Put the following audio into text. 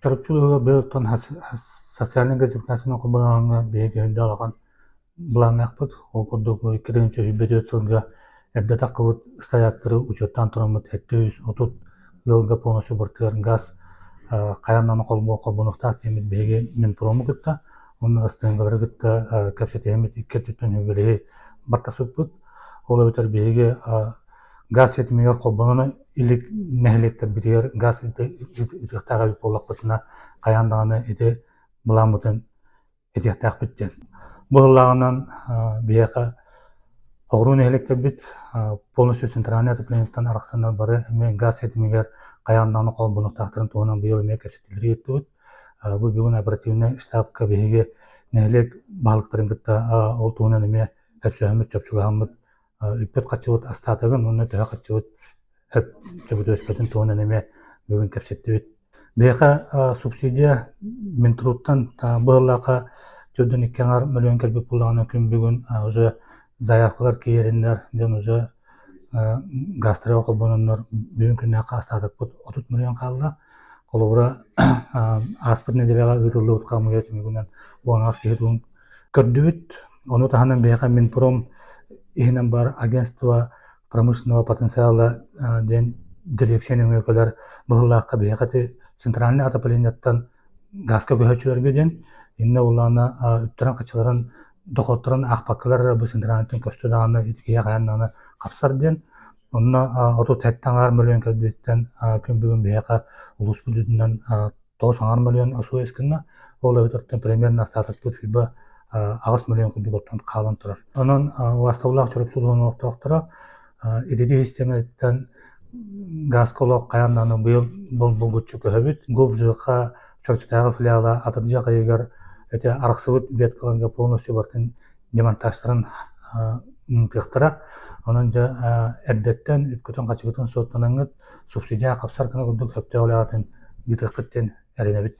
Чурапчы улууһугар быйыл социальнай газификацияны холбонооһуҥҥа биһиги өйдөөх улахан былааннаахпыт. Ол курдук 2024 сылга эрдэ таххыбыт ыстайаактары учуоттаан тураммыт 730 ыалга полностью бартыгар газ хайаан даҕаны холбонуохтаах диэммит биһиги Минпрому кытта уонна СТНГ-лары кытта кэпсэтиһэммит икки өттүттэн үбүлэһи баттасыппыт. Ол эбэтэр биһиги газ ситимигэр холбонон илик нэһилиэктэрбитигэр газ ыытыахтаах эбит буоллахпытына, хайаан даҕаны ити былааммытын этиэхтээхпит диэн. Бу сыллааҕынан биһиэхэ оҕуруу нэһилиэктэрбит полностью центральный отоплениеттан арахсаннар бары эмиэ газ ситимигэр хайаан даҕаны холбонуохтаахтарын туһунан быйыл эмиэ кэпсэтиилэри ыыттыбыт. Бу бүгүн оперативнай штабка биһиги нэһилиэк баһылыктарын кытта ол туһунан эмиэ өпсөһөммүт, чопчулаһаммыт үппүт-харчыбыт астаатыгын уонна төһө харчыбыт хөп сөбүлэспэтин туһунан эмиэ бүгүн кэпсэттибит. Биһиэхэ субсидия Минтруттан быһыллаахха төрдүн икки аҥар мөлүйүөн кэлбит буоллаҕына күн бүгүн уже заявкалар киириннэр дьон уже газтарга холбононнор бүгүн күннээххэ астаатыкпыт 30 мөлүйүөн хаалла. Холобура ааспыт нэдиэлэҕэ ыытыллыбыт хамыыһыйа түмүгүнэн 18 киһи туһун көрдүбүт. Ону таһынан биһиэхэ Минпром иһинэн баар агентство промышленного потенциала диэн дириэксийэ нөҥүө кэлэр быһыылаахха биһиэхэ ити центральнай отоплениеттан газка көһөөччүлэргэ диэн иннэ улаана үптэрин-харчыларын дохуоттарын аахпаккалар эрэ бу центральнайтан көстө даҕаны ити киһи хайаан даҕаны хапсар диэн онно 37 аҥаар мөлүйүөн кэлбититтэн күн бүгүн биһиэхэ улууспут үрдүнэн 9 мөлүйүөн освоить гынна. Ол эбэтэр примерно остатокпыт фиба 8 мөлүйүөн курдук оттон хаалан турар. Онон убаастабыллаах Чурапчы улууһун олохтоохторо ититии систиэмэтиттэн газка олох хайаан даҕаны быйыл булгуччу көһөбүт. ГУПЖХ Чурапчытааҕы филиала атырдьах ыйыгар ити арахсыбыт веткаларга полностью барытын демонтажтарын ыытыахтара. Онон дьэ эрдэттэн үпкүтүн-харчыгытын суоттанаҥҥыт субсидия хапсар гына курдук сөптөөх үлэҕитин ыытыаххыт диэн эрэнэбит.